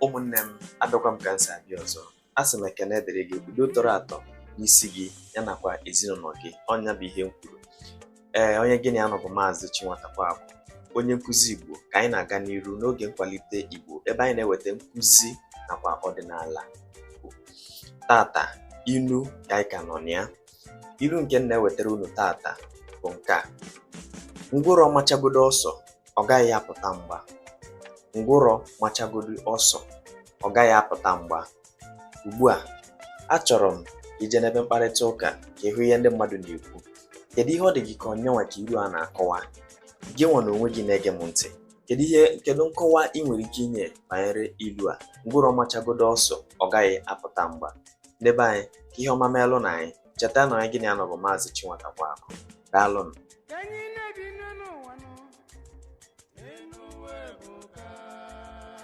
Ụmụnne m, abịakwa m ka m si abịa ọzọ. A sị m ekene dịrị gị, udo tọrọ atọ n'isi gị ya nakwa ezinụlọ gị. Ọnya bụ ihe m kwuru. Ee, onye gị na ya nọ bụ Maazị Chinwatakwaakụ, onye nkụzi Igbo, ka anyị na-aga n'iru n'oge nkwalite Igbo, ebe anyị na-eweta nkụzi nakwa ọdịnala Igbo. Tata, ilu ka anyị ka nọ na ya. Ilu nke m na-ewetara unu tata bụ nke a: ngwụrọ machagodo ọsọ, ọ gaghị apụta mgba. Ngwụrọ machagodo ọsọ, ọ gaghị apụta mgba. Ugbu a, achọrọ m ka ije n'ebe mkparịta ụka ka ịhụ ihe ndị mmadụ na-ekwu. Kedu ihe ọ dị gị ka onyenwa ka ilu a na-akọwa? Gị nwa na onwe gị na-ege m ntị, kedu ihe, kedu nkọwa ị nwere ike inye banyere ilu a: ngwụrọ machagodo ọsọ, ọ gaghị apụta mgba? Ndị be anyị, ka ihe ọma meelụ na anyị. Cheta na onye gị na ya nọ bụ Maazị Chinwatakwaakụ. Daalụnụ. Ka anyị na-ebi.